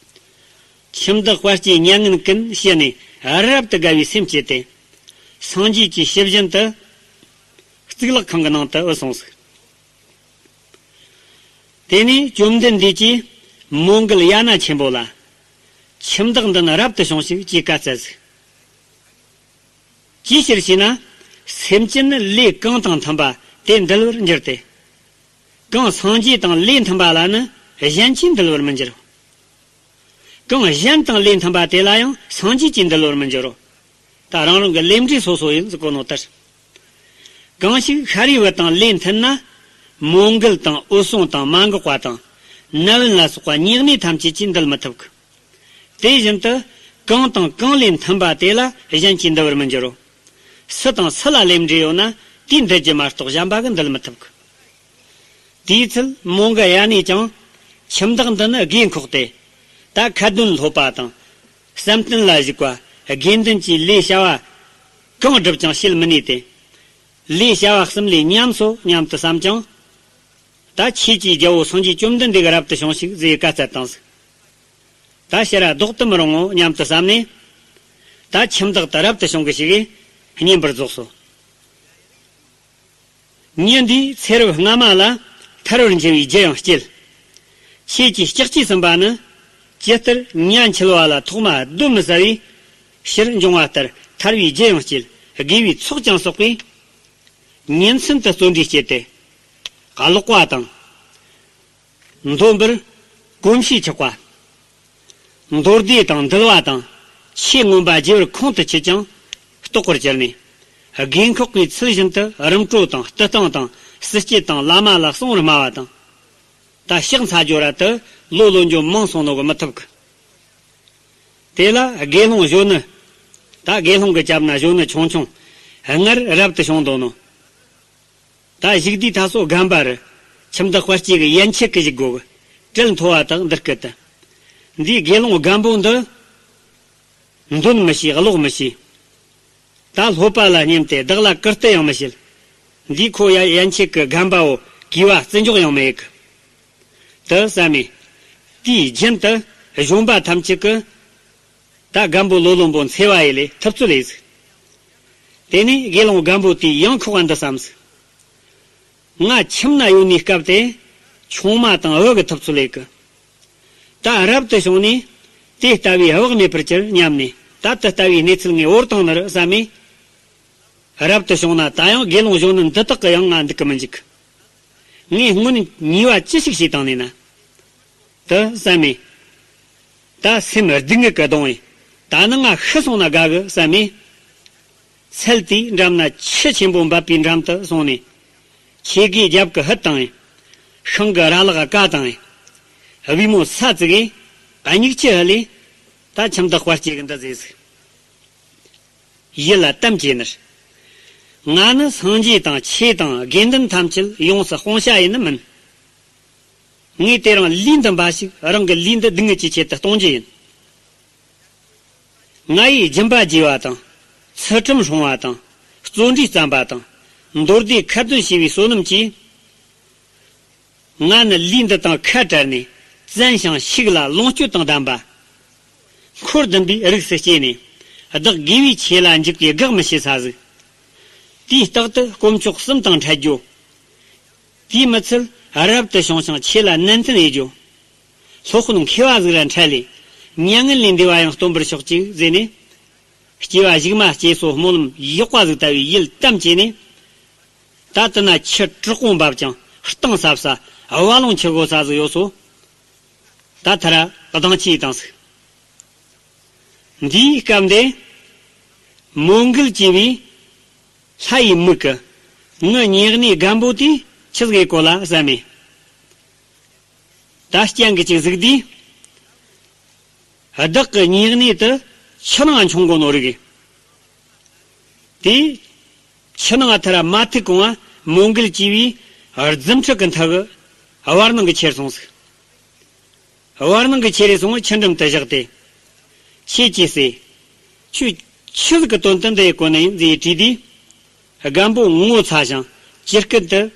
ཁྱིམ་བདག་དཔལ་སྐྱེས་མྱ་ངན་ཀུན་ཞི་ནས་རབ་ཏུ་དགའ་བའི་སེམས་བསྐྱེད་དེ། སངས་རྒྱས་ཀྱི་ཞུ་བཞིན་དུ་གཙུག་ལག་ཁང་གི་ནང་དུ་བུད་སོང་ཟིག། དེ་ནས་བཅོམ་ལྡན་འདས་ཀྱིས་མོའུ་འགལ་ཡ་ན་ཆེན་པོ་ལ། ཁྱིམ་བདག་འདི་ནི་རབ་ཏུ་བྱུང་ཞིག་ཅེས་བཀའ་སྩལ་ཟིག། ཅིའི་ཕྱིར་ཞེ་ན། སེམས་ཅན་ནི་ལས་གང་དང་མཐུན་པ་དེ་འདུལ་བར་འགྱུར་ཏེ། གང་སངས་རྒྱས་དང་ལས་མཐུན་པ་ལ་ནི་གཞན་གྱིས་འདུལ་བར་མི་འགྱུར། གང་གཞན་དང་ལས་མཐུན་པ་དེ་ལ་ཡང་སངས་རྒྱས་ཀྱིས་འདུལ་བར་མི་འགྱུར་རོ། ད་རང་རང་གི་ལས་འབྲས་སོ་སོ་ཡིན་ཟེར་གོ་ནོ་ལྟར། གང་ཞིག་ཤཱ་རིའི་བུ་དང་ལས་མཐུན་ན། མོའུ་འགལ་དང་འོད་སྲུང་དང་མ་འགགས་པ་དང་། ནད་བུན་ལ་སོགས་པ་ཉེས་དམིགས་ཐམས་ཅད་ཀྱིས་འདུལ་མི་ཐུབ་གི། དེ་བཞིན་དུ་གང་དང་གང་ལས་མཐུན་པ་དེ་ལ་གཞན་གྱིས་འདུལ་བར་མི་འགྱུར་རོ། སུ་དང་སུ་ལ་ལས་འབྲེལ་ཡོད་ན་དེས་འདུལ་རྒྱུ་མ་གཏོགས་གཞན་པ་གིས་འདུལ་མི་ཐུབ་གི། དེའི་ཚུལ་མོའུ་འགལ་ཡ་ནས་ཀྱང་། ཁྱིམ་བདག་འདི་ནི་དགོས་མཁོ་སྟེ། ད་ཁ་འདོན་སློབ་པ་དང་། བསམ་གཏན་ལ་ཞུགས་པ། དགེ་འདུན་གྱི་ལས་བྱ་བ་གང་བསྒྲུབ་ཀྱང་བྱེད་མི་ནུས་ཏེ། ལས་བྱ་བ་གསུམ་ལས་ཉམས་སོ་སྙམ་དུ་བསམ་ཀྱང་། ད་ཁྱེད་ཀྱི་རྒྱལ་པོ་སངས་རྒྱས་བཅོམ་ལྡན་འདས་ཀྱིས་རབ་ཏུ་བྱུང་ཞིག་ཟེར་བཀའ་སྩལ་དང་ཟིག། ད་ཕྱིར་ལྡོག་ཏུ་མི་རུང་ངོ་སྙམ་དུ་བསམ་ནས། ད་ཁྱིམ་བདག་ཏུ་རབ་ཏུ་བྱུང་གི་ཞིག་གིས་བསྙེན་པར་རྫོགས་སོ། ཉིན་འདིའི་ཚེ་རབས་སྔ་མ་ལ་ཐར་བར་འགྱུར་བའི་རྒྱུ་ཡང་སྐྱེད། ཁྱེད་ཀྱི་ལྕགས་ཀྱུས་ཟིན་པ་ནི། ཇི་ལྟར་ཉ་འཁྱིལ་བ་ལ་ཐོག་མ་གདོན་མི་ཟ་བའི་ཕྱིར་འབྱུང་བ་ལྟར་ཐར་བའི་རྒྱུ་ཡང་སྐྱེད། དགེ་བའི་ཚོགས་ཀྱང་གསོག་པས། ཉིན་མཚན་དུ་བརྩོན་འགྲུས་བསྐྱེད་དེ། ཀློག་པ་དང་། འདོན་པར་གོམས་གཤིས་ཆགས་པ། མདོ་སྡེ་དང་འདུལ་བ་དང་ཆོས་མངོན་པ་རྒྱས་པར་ཁོང་དུ་ཆུད་ཅིང་རྟོགས་པར་གྱུར་ནས། དགོས་མཁོ་གི་ཚུལ་བཞིན་དུ་རིམ་གྲོ་དང་བསྟི་སྟང་དང་སྲིད་སྐྱེལ་དང་བླ་མ་ལ་གསང་བར་སྨྲ་བ་དང་། ད་ཕྱག་འཚལ་རྒྱུ་ར་དུ་ལོ་ལོན་རྒྱུ་མང་སོང་ནོ་གི་མི་ཐུབ་གི། དེ་ལ་དགེ་སློང་གཞོན་ནུ། ད་དགེ་སློང་གི་རྒྱབ་ན་གཞོན་ནུ་ཆུང་ཆུང་། སྔར་རབ་ཏུ་བྱུང་འདུག་ནོ། ད་བཞུགས་དུས་ད་སོ་རྒན་པ་རུ། ཁྱིམ་བདག་དཔལ་སྐྱེས་ཀྱི་ཡན་ཆད་ཀྱི་བཞུགས་སྒོ་གི། གྲལ་མཐོ་བ་དག་འདིར་སྐུལ་ཏེ། འདིའི་དགེ་སློང་རྒན་པོ་འདི། འདོན་མི་ཤེས་ཀློག་མི་ཤེས། ད་སློབ་པ་ལ་སྙེམས་ཏེ་བདག་ལ་བཀུར་སྟི་ཡང་མི་བྱེད། འདིའི་ཁོ་ཡ་ཡན་ཆད་ཀྱི་རྒན་པའོ་གུས་པ་བརྩི་འཇོག་ཡང་མི་ཡེད་གི། དུ་བསམ་མས། དེའི་རྒྱུན་དུ་གཞོན་པ་ཐམས་ཅད་ཀྱིས། ད་རྒན་པོ་ལོ་ལོན་པོ་འཚེ་བ་ཡེ་ལས་ཐུབ་ཚོད་ལས་ཟིག། དེ་ནས་དགེ་སློང་རྒན་པོ་དེས་ཡང་ཁོག་པ་འདི་བསམས་ཟིག། ང་ཁྱིམ་ན་ཡོད་ནི་སྐབས་དེ་ཆུང་མ་དང་བུ་གི་ཐུབ་ཚོད་ལས་གི། ད་རབ་ཏུ་བྱུང་ནས་དེ་ལྟ་བུའི་བག་མེད་པར་གྱུར་སྙམ་ནས། ད་དེ་ལྟ་བུའི་གནས་ཚུལ་ངས་བོར་བཏང་ནི་རེད་བསམ་མས། རབ་ཏུ་བྱུང་ན་ད་ཡང་དགེ་སློང་གཞོན་ནུ་འདི་དག་གིས་ཡང་ང་འདུལ་གི་མི་འཇུག། ངས་སྔོན་ནས་ཉེས་པ་ཅི་ཞིག་བྱས་བཏང་ནས་ན། དུ་བསམ་མས། ད་སེམས་སྡུག་བསྔལ་གྱིས་གདུང་བས། ད་ནི་ང་ཤི་སོང་ན་དགའ་གི་བསམ་མས། ཚལ་དེའི་འགྲམ་ན་ཆུ་ཆེན་པོ་འབབ་པའི་འགྲམ་དུ་སོང་ནས། ཆོས་གོས་རྒྱབ་ཀྱི་ཕུད་བཏང་བས། ཤིང་གི་ར་ལག་བཀབ་བཏང་བས། པུས་མོ་ས་བཙུགས་པས། མིག་ཆུ་ཕུལ་ལས། ད་ཁྱིམ་བདག་དཔལ་སྐྱེས་ཀྱིས་འདི་ཟེར་ཟིག། ཡིད་ལ་གཏམ་བྱས་ནས། ང་ནི་སངས་རྒྱས་དང་ཆོས་དང་དགེ་འདུན་ཐམས་ཅད་ཡོངས་སུ་སྤོང་བྱ་ཡིན་ནི་མིན། ངས་དེ་རིང་ལུས་འདི་འབའ་ཞིག་རང་གི་ལུས་འདི་སྡུག་བསྔལ་གྱི་ཆེད་དུ་གཏོང་རྒྱུ་ཡིན། ང་ཡིས་སྦྱིན་པ་བགྱིས་པ་དང་། ཚུལ་ཁྲིམས་སྲུང་བ་དང་། བརྩོན་འགྲུས་བརྩམས་པ་དང་། མདོ་སྡེ་ཁ་འདོན་བྱས་པའི་བསོད་ནམས་ཀྱིས། ང་ནི་ལུས་འདི་དང་ཁ་བྲལ་ནས་བཙན་ཞིང་ཤུགས་ལ་ལོངས་སྤྱོད་དང་ལྡན་པ། འཁོར་སྡུམ་པའི་རིགས་སུ་སྐྱེས་ནས། བདག་དགེ་བའི་ཆོས་ལ་འཇུག་པའི་དགག་མི་བྱེད་ས་ཟིག། དུས་རྟག་ཏུ་དཀོན་མཆོག་གསུམ་དང་འཕྲད་རྒྱུ། དེས་མི་ཚད་རབ་ཏུ་བྱུང་ཞིང་ཆོས་ལ་ནན་ཏན་ཡེད་རྒྱུ། སློབ་དཔོན་མཁས་པ་ཟིག་ར་འཕྲད་ལས། མྱ་ངན་ལས་འདས་པ་ཡང་སྟོན་པར་ཤོག་ཅིག་ཟེར་ནས། སྐྱེ་བ་གཞུག་མ་སྐྱེས་སོ་སྨོན་ལམ་ཡག་པ་ཟིག་བཏབ་པའི་ཡིད་གཏམ་བྱས་ནས། ད་ལྟ་ན་ཆུ་དྲག་པོ་འབབ་ཀྱང་གཏིང་ཟབ་ས་བ་ལོང་ཆུ་སྒོ་ས་ཟིག་ཡོད་སོ། ད་ཐ་ར་གདངས་ཆི་ཡི་དང་ཟིག། འདིའི་སྐབས་འདི་མོའུ་འགལ་གྱིས་པའི་ལྷ་ཡི་མིག་གིས་ངི་ཉེ་གནས་རྒན་པོ་དེས་ཆི་ཟིག་ཡེ་གོ་ལ་བསམ་མས། ད་སྤྱང་གི་ཅིག་གཟིགས་དུས། བདག་གི་ཉེ་གནས་དུ་ཆུ་ནང་མཆོང་གོ་ནོ་རིག། དེས་ཆུ་ནང་ཐ་ར་མ་ཐུག་གོང་ང་མོའུ་འགལ་གྱིས་པའི་རྫུ་འཕྲུལ་གྱི་མཐུ་གིས་བར་སྣང་གི་ཁྱེར་སོང་ཟིག། བར་སྣང་གི་ཁྱེར་རེ་སོང་ཆུ་འགྲམ་དུ་བཞག་སྟེ། ཁྱེད་ཀྱིས་ཟེར། ཁྱོད་ཆི་ཟིག་གི་དོན་དུ་འདི་ཡེ་གོ་ནི་ཡིན་ཟེར་དྲིས་དུས། རྒན་པོ་ངོ་ཚ་ཞིང་ཇི་སྐད་དུ།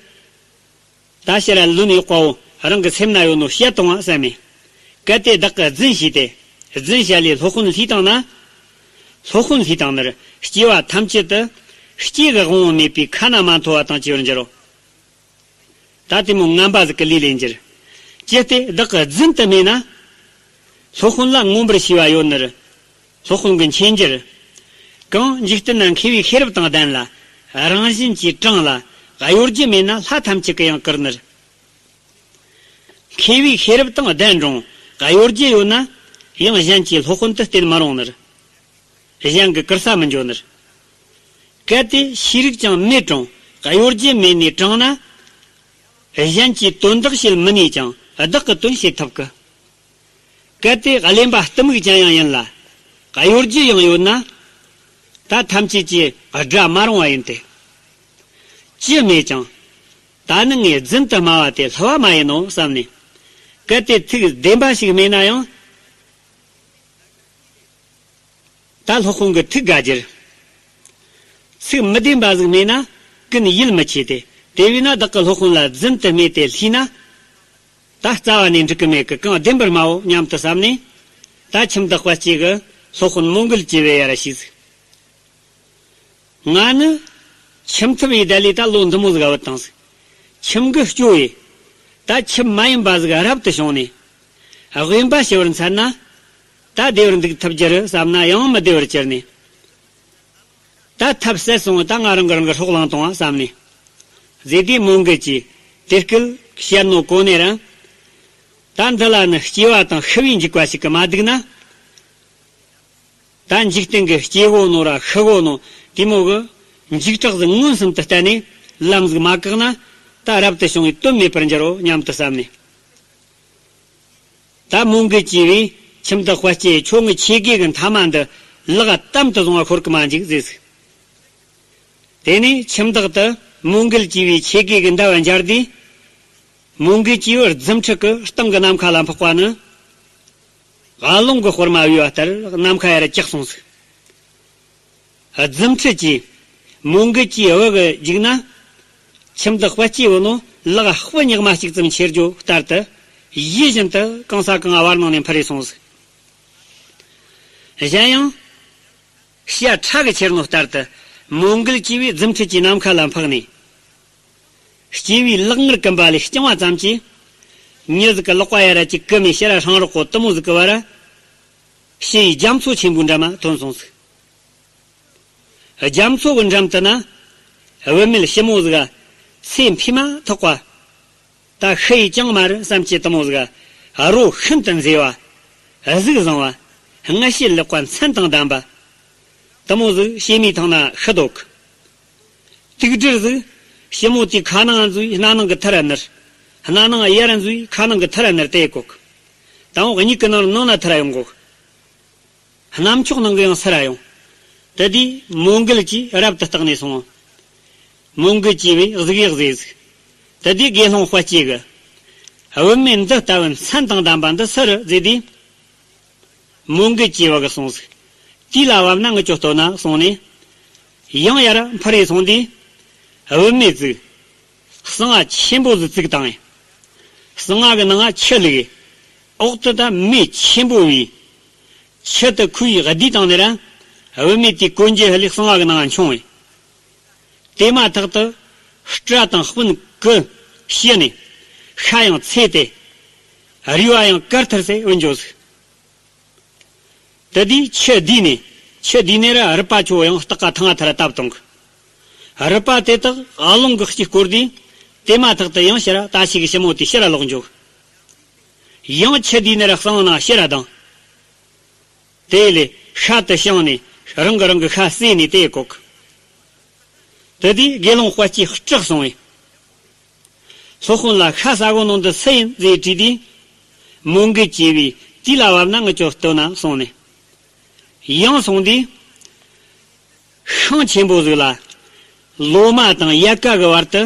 ད་ཕྱིར་ར་ལོན་ཡག་པའོ་རང་གི་སེམས་ན་ཡོད་ནོ་བཤད་བཏང་བ་བསམ་མས། གལ་ཏེ་བདག་གིས་རྫུན་བྱས་ཏེ། རྫུན་བཤད་ལས་སློབ་དཔོན་བསླུས་བཏང་ན། སློབ་དཔོན་བསླུས་བཏང་ནི་རེད། སྐྱེ་བ་ཐམས་ཅད་དུ་སྐྱེ་གི་དབང་པོ་མེད་པའི་ཁ་ན་མ་ཐོ་བ་དང་བཅས་པར་འགྱུར་རོ། ད་དེ་མོ་ངན་པ་ཟིག་གི་ལུས་ལས་འགྱུར། ཅི་སྟེ་བདག་གིས་རྫུན་དུ་སྨྲས་ན། སློབ་དཔོན་ལ་མངོན་པར་ཤེས་པ་ཡོད་ནི་རེད། སློབ་དཔོན་གྱི་མཁྱེན་རྒྱུར། གང་འཇིག་རྟེན་ན་མཁས་པའི་ཤེས་རབ་དང་ལྡན་ལ། རང་བཞིན་གྱིས་དྲང་ལ་གཡོ་སྒྱུ་མེད་ན་ལྷ་ཐམས་ཅད་ཀྱིས་ཡང་བཀུར་ནི་རེད། མཁས་པའི་ཤེས་རབ་དང་ལྡན་རུང་གཡོ་སྒྱུ་ཡོད་ན། ཡང་གཞན་གྱིས་སློབ་དཔོན་དུ་བསྟེན་མི་རུང་ནི་རེད། གཞན་གྱིས་བཀུར་ས་མི་འཇོག་ནི་རེད། གལ་ཏེ་ཤེས་རིག་ཀྱང་མེད་རུང་གཡོ་སྒྱུ་མེད་ནས་དྲང་ན། གཞན་གྱིས་དོན་དག་བྱེད་མི་ནུས་ཀྱང་བདག་གི་དོན་བྱེད་ཐུབ་ཀི། གལ་ཏེ་གླེན་པ་གཏི་མུག་ཅན་ཡང་ཡིན་ལ། གཡོ་སྒྱུ་ཡང་ཡོད་ན། ད་ཐམས་ཅད་ཀྱིས་དགྲ་མ་རུངས་པ་ཡིན་ཏེ། ཅི་སྨྲས་ཀྱང་། ད་ནི་ངས་རྫུན་དུ་སྨྲ་བ་དེ་སླུ་བ་མ་ཡིན་ནོ་བསམ་ནས། གལ་ཏེ་ཐུགས་བདེན་པ་ཞིག་སྨྲས་ན་ཡང་། ད་སློབ་དཔོན་གྱི་ཐུགས་དགའ་གྱུར། ཚིག་མི་བདེན་པ་ཟིག་སྨྲས་ན་ཀུན་ཡིད་མི་ཆེས་ཏེ། དེ་བས་ན་བདག་གིས་སློབ་དཔོན་ལ་རྫུན་དུ་སྨྲས་ཏེ་ལྷས་ན། ད་རྩ་བ་ནས་འགྲིག་གི་མེད་ཀི། གང་བདེན་པར་སྨྲའོ་སྙམ་དུ་བསམ་ནས། ད་ཁྱིམ་བདག་དཔལ་སྐྱེས་ཀྱིས་སློབ་དཔོན་མོའུ་འགལ་གྱི་བུ་ཡར་ཞུས་ཟིག། ང་ནི་ཁྱིམ་ཐབ་ཡི་བསྡད་ལས་ད་ལོ་འདི་མོ་ཟིག་ག་བུད་བཏང་ཟིག། ཁྱིམ་གྱི་སྐྱོ་བས། ད་ཁྱིམ་མ་ཡིན་པ་ཟིག་རབ་ཏུ་བྱུང་ནས། དབེན་པ་ཞུ་བར་འཚལ་ན། ད་བདེ་བར་འདུག་ཐུབ་རྒྱུ་རེད་བསམ་ན་ཡང་མི་བདེ་བར་གྱུར་ནས། ད་ཐབས་ཟད་སོང་། ད་ང་རང་གི་རང་གི་སྲོག་བླངས་བཏང་བ་བསམ་ནས། ཟེར་དུས་མོའུ་འགལ་གྱིས་དེ་སྐད་བཤད་ནོ་གོ་ནས་རང་། ད་འདི་ལ་ནི་སྐྱེ་བ་དང་ཤི་བའི་འཇིགས་པ་ཞིག་གིས་མ་སྡུག་ན། ད་འཇིག་རྟེན་གྱི་སྐྱེ་བོ་ནོ་ར་ཤི་བོ་ནོ་དེ་མོ་གི་འཇིགས་སྐྲག་ཟིག་མངོན་སུམ་དུ་བསྟན་ནས་ལམ་ཟིག་མ་བཀག་ན། ད་རབ་ཏུ་བྱུང་བའི་དོན་མེད་པར་འགྱུར་རོ་སྙམ་དུ་བསམ་ནས། ད་མོའུ་འགལ་གྱི་བུས་ཁྱིམ་བདག་དཔལ་སྐྱེས། ཁྱོད་ངའི་ཆེ་དགེ་གི་མཐའ་མ་འདི་ལག་དམ་དུ་བཟུང་བ་ཤོར་གི་མ་འཇུག་ཟེར་ཟིག། དེ་ནས་ཁྱིམ་བདག་དེ་མོའུ་འགལ་གྱི་བུའི་ཆེ་དགེ་གི་མདའ་བ་འབྱར་དུས། མོའུ་འགལ་གྱི་བུ་རྫུ་འཕྲུལ་གྱིས་སྟེང་གི་ནམ་མཁའ་ལ་འཕགས་པ་ནི། དགའ་ལོང་གི་དཔེར་མ་བོས་པ་ལྟར་ནམ་མཁའ་ཡར་བཀྱགས་སོང་ཟིག། རྫུ་འཕྲུལ་གྱིས་མོའུ་འགལ་གྱི་བུ་གི་རྒྱུག་ན། ཁྱིམ་བདག་དཔལ་སྐྱེས་བུ་ནོ་ལག་སྤུ་ཉག་མ་གཅིག་ཙམ་ཆེར་རྒྱུ་ལྟར་དུ། ཡིད་བཞིན་དུ་གང་ས་གང་བར་སྣང་ནས་འཕུར་རེ་སོང་ཟིག། གཞན་ཡང་། བྱ་ཁྲ་གིས་ཁྱེར་ནོ་ལྟར་དུ། མོའུ་འགལ་གྱི་བུས་རྫུ་འཕྲུལ་གྱིས་ནམ་མཁའ་ལ་འཕགས་ནས། སྐྱེས་བུའི་ལག་ངར་གིམ་པ་ལས་བརྐྱངས་པ་ཙམ་གྱིས། མྱི་ཟིག་གི་ལག་པ་ཡར་ར་གཅིག་གི་མེ་ཕྱིར་ར་ཧྲང་རོག་གོ་དེ་མོ་ཟིག་གི་བར། ཕྱི་ཡི་རྒྱ་མཚོ་ཆེན་པོའི་འགྲམ་མ་ཐོན་སོང་ཟིག། རྒྱ་མཚོ་གི་འགྲམ་དུ་ན། བུད་མེད་ཞི་མོ་ཟིག་ག་ཚེ་འཕོས་མ་ཐག་པ། ད་ཤི་ཡི་ཅང་མ་རེད་བསམ་གྱི་དེ་མོ་ཟིག་ག་རོ་ཤིན་ཏུ་མཛེས་པ། གཟུགས་བཟང་བ། མངལ་སྐྱེས་ལེགས་པ་མཚན་དང་ལྡན་པ། དེ་མོ་ཟིག་ཕྱི་མའི་ཐང་ན་ཤི་འདུག། དུག་སྦྲུལ་ཟིག། ཞི་མོ་དེའི་ཁ་ནང་འཛུལ་བའི་སྣ་ནང་གི་ཐུར་ར་ནུར། སྣ་ནང་ཡར་འཛུལ་བའི་ཁ་ནང་གི་ཐུར་ར་ནུར་དེ་ཡི་གོག། དང་པོ་གཉིད་ཀྱི་ནང་ནང་ན་ཐུར་ར་ཡོང་གོག། གནམ་ལྕགས་ནང་གི་ཡང་ཚུར་ར་ཡོང་། དེ་དུས་མོའུ་འགལ་གྱིས་རབ་ཏུ་བརྟགས་ནས་སོང་། མོའུ་འགལ་གྱི་བུས་གཟུགས་ཡག་ཟེར་ཟིག། དེ་དུས་དགེ་སློང་དཔལ་སྐྱེས་ཀྱིས། བུད་མེད་འདི་ལྟ་བུ་མཚན་དང་ལྡན་པ་འདི་སུ་རེད་ཟེར་དུས། མོའུ་འགལ་གྱི་བུ་གིས་གསུངས་ཟིག། དུས་ལ་བབ་ན་ངེད་ཅག་སྟོན་ན་གསུངས་ནས། ཡང་ཡར་འཕུར་རེ་སོང་དུས། བུད་མེད་ཟིག། གསང་བ་ཆེན་པོ་ཟིག་བཙུགས་བཏང་ངས། གསང་བ་གི་ནང་ང་ཆུ་བླུགས་ཡས། འོག་ཏུ་ད་མེ་ཆེན་པོ་བོས། ཆུ་དེ་ཁོའི་ལྡིས་བཏང་ནས་ར། བུད་མེད་དེའི་གོན་རྒྱུ་ལས་གསང་བ་གི་ནང་ང་མཆོངས་ཡས། དེ་མ་ཐག་ཏུ་སྐྲ་དང་སྤུན་གྱིས་ཕྱི་ནས་ཤ་ཡང་ཚོས་ཏེ། རུས་པ་ཡང་དཀར་ཐུར་སེ་བུད་འགྱོ་ཟིག། དེ་དུས་ཆུ་བསྡུས་ནས། ཆུ་བསྡུས་ནས་ར་རུས་པ་ཆོ་ཡང་སྟག་ག་ཐང་ང་ཐར་བཏབ་བཏང་གི། རུས་པ་དེ་དག་ཨ་ལོང་གི་ལྕེ་བསྐོར་དུས། དེ་མ་ཐག་ཏུ་ཡང་ཕྱིར་ལྟ་ཞིག་གི་ཞི་མོ་དེ་ཕྱིར་ལོག་འཇུག། ཡང་ཆུ་བསྡུས་ནས་ར་གསང་ནང་ཕྱིར་ལྡང་། དེ་ལས་ཤ་དེ་བཤངས་ནས་རང་གི་རང་གི་ཤ་བསྲེས་ནས་དེ་བཀོག། དེ་དུས་དགེ་སློང་དཔལ་སྐྱེས་སྐྲག་སོང་བས། སློབ་དཔོན་ལ་ཤ་ཟ་གོ་ནོ་འདི་སུ་ཡིན་ཟེར་དྲིས་དུས། མོའུ་འགལ་གྱི་བུས་དུས་ལ་བབ་ན་ངེད་ཅག་སྟོན་ན་གསུངས་ནས། ཡང་སོང་དུས། ཤིང་ཆེན་པོ་ཟིག་ལ། ལོ་མ་དང་ཡལ་ག་གི་བར་དུ།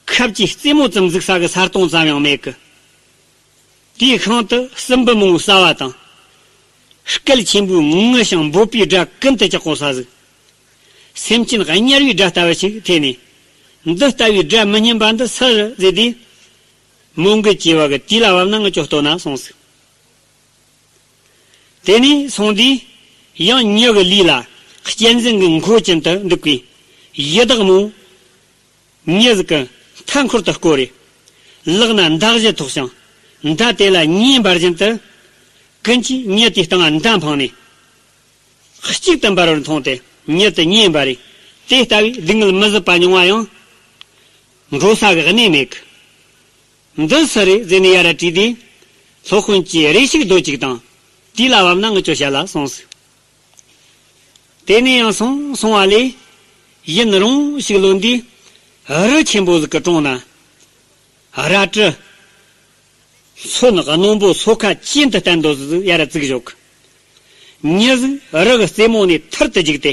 ཁབ་ཀྱི་རྩེ་མོ་ཙམ་འཛུགས་ས་གི་ས་སྟོང་ཙམ་ཡང་མེད་གི། དེའི་ཤིང་དུ་སྲིན་འབུ་མང་པོ་ཟ་བ་དང་། སྐད་ཆེན་པོས་ངུ་ཞིང་འབོད་པའི་སྒྲ་ཀུན་ཏུ་ཆགས་གོ་ས་ཟིག། སེམས་ཅན་དམྱལ་བའི་སྒྲ་ལྟ་བུ་ཞིག་ཐོས་ནས། འདི་ལྟ་བུའི་སྒྲ་མི་སྙན་པ་འདི་སུ་རེད་ཟེར་དུས། མོའུ་འགལ་གྱི་བུ་གིས་དུས་ལ་བབ་ན་ངེད་ཅག་སྟོན་ན་གསུངས་ཟིག། དེ་ནས་སོང་དུས། ཡང་མྱི་གི་ལུས་ལ་གཅན་གཟན་གྱི་མགོ་ཅན་དུ་འདུག་པའི་ཡི་དྭགས་མོ། མྱི་ཟིག་གི་མཐའ་འཁོར་དུ་བསྐོར་རེ། ལག་ན་མདའ་གཞུ་ཐོགས་ཤིང་། མདའ་དེ་ལ་མྱེ་འབར་བཞིན་དུ། ཀུན་གྱིས་མྱི་དེའི་སྟེང་ང་མདའ་འཕངས་ནས། གཅིག་ཏུ་འབར་བར་མཐོང་སྟེ་མྱི་དེ་མྱེ་འབར་རེ། དེ་ལྟ་བུའི་སྡུག་བསྔལ་མི་བཟོད་པ་མྱོང་བ་ཡང་། འགྲོ་ས་གི་གནས་མེད་གི། འདི་སུ་རེད་ཟེར་ནས་ཡར་དྲིས་ཏེ། སློབ་དཔོན་གྱིས་རེ་ཞིག་སྡོད་ཅིག་དང་། དུས་ལ་བབ་ན་ངེད་ཅག་བཤད་ལ་གསུངས་སོ། དེ་ནས་ཡང་སོང་སོང་བ་ལས། ཡུན་རིང་ཞིག་ལོན་དུས། རི་ཆེན་པོ་ཟིག་གི་གྲོང་ན། རལ་གྲི། ཚོན་རྣོན་པོ་སོ་ཁ་ཅན་དུ་བསྟན་དོ་ཟིག་ཡར་བཙུགས་བཞག་གི། མྱི་ཟིག་རི་གི་རྩེ་མོ་ནས་ཐུར་དུ་རྒྱུག་སྟེ།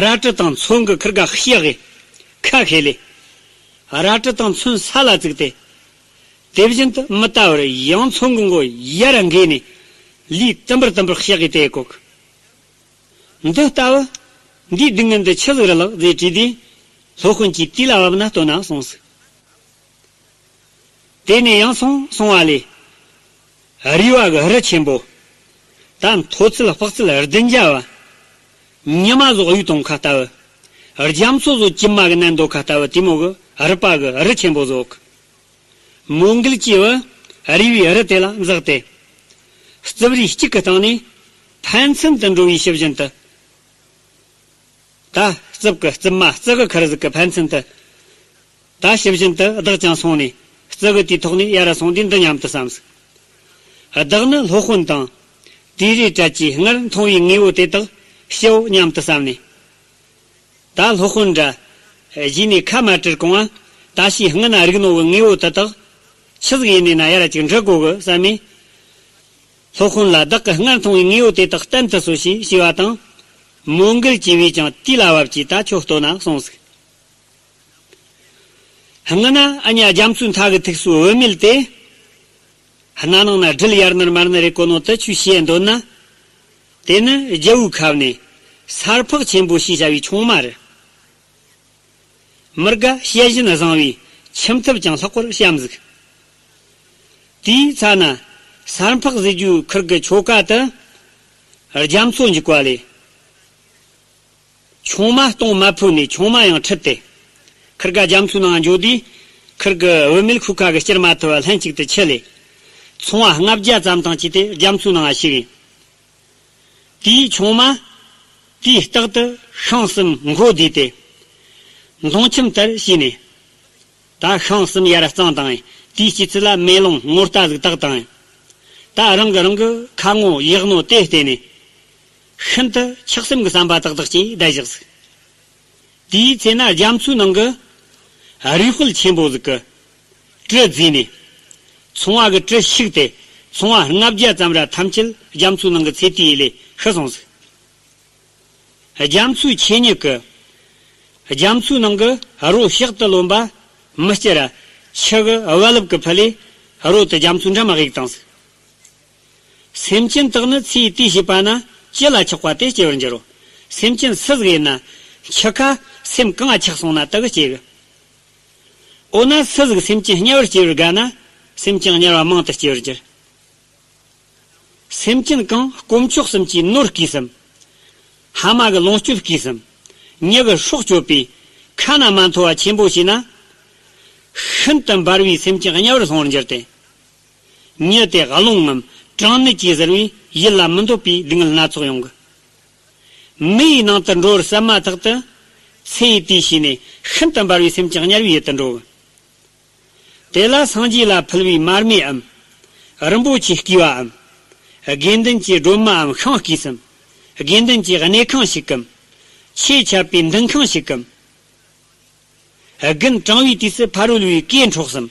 རལ་གྲི་དང་ཚོན་གི་ཁིར་ག་ཤེག་གི་ཁ་ཤེ་ལེ། རལ་གྲི་དང་ཚོན་ས་ལ་བཙུགས་ཏེ། དེ་བཞིན་དུ་མི་ལྟ་བར་ཡང་ཚོན་གི་མགོ་ཡར་འགོས་ནས། ལུས་དུམ་བུར་དུམ་བུར་ཤེག་གི་དེ་གོ་གི། འདི་ལྟ་བུ། འདིའི་སྡུག་བསྔལ་འདི་ཆི་ཟིག་རེད་ལགས་ཟེར་དྲིས་དུས། སློབ་དཔོན་གྱིས་དུས་ལ་བབ་ན་སྟོན་ན་གསུངས་སོ། དེ་ནས་ཡང་སོང་སོང་བ་ལས། རུས་པ་གི་རི་ཆེན་པོ། ད་མཐོ་ཚད་དཔག་ཚད་བདུན་བརྒྱ་བ། ཉི་མ་ཟོག་གཡུ་དང་ཁ་ལྟ་བུ། རྒྱ་མཚོ་ཟོག་གྱིབ་མ་གི་ནན་དོ་ཁ་ལྟ་བུ་དེ་མོ་གི་རུས་པ་གི་རི་ཆེན་པོ་ཟོག་མོའུ་འགལ་གྱི་བུ། རུས་པའི་རི་དེ་ལ་འཛེགས་ཏེ། རྩིབ་རིས་གཅིག་གི་སྟེང་ནས། ཕན་ཚུན་དུ་འགྲོ་བའི་ཕྱི་བཞིན་དུ། ད་རྩིབ་ཀྱི་རྩིབ་མ་རྩི་གི་ཁར་ཟིག་གི་ཕན་ཚུན་དུ། ད་ཕྱི་བཞིན་དུ་བདག་ཀྱང་སོང་ནས་རྩི་གི་དེའི་ཐོག་ནས་ཡར་སོང་དུས་འདི་སྙམ་དུ་བསམས། བདག་ནི་སློབ་དཔོན་དང་། དེ་རིའི་གྲལ་གྱི་སྔར་མཐོང་བའི་དངོས་པོ་དེ་དག་ཤིའོ་སྙམ་དུ་བསམས་ནས། ད་སློབ་དཔོན་འདྲ། གཞི་ནས་ཁ་མ་བྲལ་གོང་ང་ད་ཤི་སྔ་ན་རིག་ནོ་གི་དངོས་པོ་དེ་དག་ཆི་ཟིག་ཡིན་ནས་ན་ཡར་ཅིག་འདྲི་དགོ་གི་བསམ་མས། སློབ་དཔོན་ལ་བདག་གི་སྔར་མཐོང་བའི་དངོས་པོ་དེ་དག་བསྟན་དུ་གསོལ་ཞེས་ཞུས་པ་དང་། མོའུ་འགལ་གྱི་བུས་ཀྱང་དུས་ལ་བབ་ཀྱིས་ད་ཁྱོད་སྟོན་ན་གསུངས་ཟིག་སྔ་ན་ཨ་ཉ་རྒྱ་མཚོའི་མཐའ་གི་ཐུགས་སུ་བུད་མེད་དེ། སྣ་ནང་ན་སྦྲུལ་ཡར་ནར་མར་ནར་རེ་གོ་ནོ་དེ་ཆུ་ཤེས་འདོད་ན། དེ་ནི་རྒྱལ་བོའི་ཁབ་ནས་སར་ཕག་ཆེན་པོ་ཞེས་བྱ་བའི་ཆུང་མ་རེད། མི་དགའ་བྱད་བཞིན་བཟང་བའི་ཁྱིམ་ཐབ་ཀྱང་ལྷག་པར་བྱམས་ཟིག་དེའི་ཚ་ན་སར་ཕག་ཟེར་རྒྱུའི་ཁུར་གི་ཆོ་ག་དེ་རྒྱ་མཚོ་འཇིག་པ་ལས། ཆུང་མ་གཏོང་མ་ཕོད་ནས་ཆུང་མ་ཡང་ཁྲིད་དེ། ཁིར་ག་རྒྱ་མཚོའི་ནང་འགྱོ་དུས། ཁིར་གི་བུད་མེད་ཁུག་ཁ་གི་སྐྱུར་མ་ཐུབ་པ་ལྷན་ཅིག་ཏུ་ཁྱིལ་ལེ། ཚོང་བ་ལྔ་བརྒྱ་ཙམ་དང་བཅས་ཏེ་རྒྱ་མཚོའི་ནང་ང་ཞུགས་ཡིན། དེའི་ཆུང་མ། དེའི་ལྟག་ཏུ་ཤིང་གསུམ་མགོ་བསྡུས་ཏེ། མདུང་ཁྱིམ་ལྟར་བྱས་ནས། ད་ཤིང་གསུམ་ཡར་གཙང་བཏང་ཡིན། དེའི་དཀྱིལ་ཚུལ་ལ་མེ་ལོང་ངོ་རྟ་ཟིག་བཏགས་བཏང་ཡིན། ད་རང་གི་རང་གི་ཁ་ངོ་ཡག་ནོ་དེ་བལྟས་ནས། ཤིན་ཏུ་ཆགས་སེམས་ཀྱི་བསམ་པ་ཏག་ཏག་ཅིག་བསྡད་བཞག་ཟིག་དེའི་ཚེ་ན་རྒྱ་མཚོའི་ནང་གི་རུས་སྤུ་ཆེན་པོ་ཟིག་གི་གྲི་བརྫིས་ནས། ཚོང་བ་གི་གྲི་བཤིག་སྟེ། ཚོང་བ་ལྔ་བརྒྱ་ཙམ་ར་ཐམས་ཅད་རྒྱ་མཚོའི་ནང་གི་ཚེ་དེའི་ཡུལ་ལས་ཤི་སོང་ཟིག་རྒྱ་མཚོའི་ཆོས་ཉིད་ཀྱི། རྒྱ་མཚོའི་ནང་གི་རོ་ཕྱག་ཏུ་ལོན་པ་མི་སྐྱེ་ར། ཆུ་གི་རྦ་རླབས་ཀྱི་ཕུ་ལས་རོ་དེ་རྒྱ་མཚོའི་འགྲམ་མ་གཡུག་བཏང་ཟིག་སེམས་ཅན་དག་ནི་ཚེ་ཡི་དུས་བྱས་པ་ན་ཅི་ལ་ཆགས་པ་དེ་སྐྱེ་བར་འགྱུར་རོ། སེམས་ཅན་སུ་ཟིག་ཡིན་ན་འཆི་ཁ་སེམས་གང་ང་ཆགས་སོང་ན་དེ་གི་སྐྱེ་གི་འོ་ན་སུ་ཟིག་སེམས་ཅན་དམྱལ་བར་སྐྱེ་བར་དགའ་ན་སེམས་ཅན་དམྱལ་བ་མང་དུ་སྐྱེ་བར་འགྱུར། སེམས་ཅན་གང་དཀོན་མཆོག་གསུམ་གྱི་ནོར་བརྐུས་སམ། ཕ་མ་གི་ལོངས་སྤྱོད་བརྐུས་སམ། མྱི་གི་སྲོག་གཅོད་པའི་ཁ་ན་མ་ཐོ་བ་ཆེན་པོ་བྱས་ན། ཤིན་ཏུ་འབར་བའི་སེམས་ཅན་དམྱལ་བར་སོང་བར་འགྱུར་ཏེ། མྱི་དེ་རླུང་ངམ་གྲང་ནད་ཀྱིས་གཟིར་བས་ཡིད་ལ་མི་འདོད་པའི་སྡུག་བསྔལ་སྣ་ཚོགས་ཡོང་གི་མེ་ཡི་ནང་དུ་འགྲོ་བར་བསམ་མ་ཐག་ཏུ། ཚེ་ཡི་དུས་ཤེས་ནས་ཤིན་ཏུ་འབར་བའི་སེམས་ཅན་དམྱལ་བའི་ཡུལ་དུ་འགྲོ་གི་དེ་ལ་སངས་རྒྱས་ལ་ཕུལ་བའི་མར་མེའམ། རིན་པོ་ཆེ་བརྐུས་པའམ། དགེ་འདུན་གྱི་སྒྲོལ་མའམ་ཤིང་བརྐུས་སམ། དགེ་འདུན་གྱི་གནས་ཁང་ཞིག་གམ། ཆོས་འཆད་པའི་འདུན་ཁང་ཞིག་གམ། དགུན་གྲང་བའི་དུས་སུ་ཕ་རོལ་བའི་སྐད་འཕྲོག་སམ།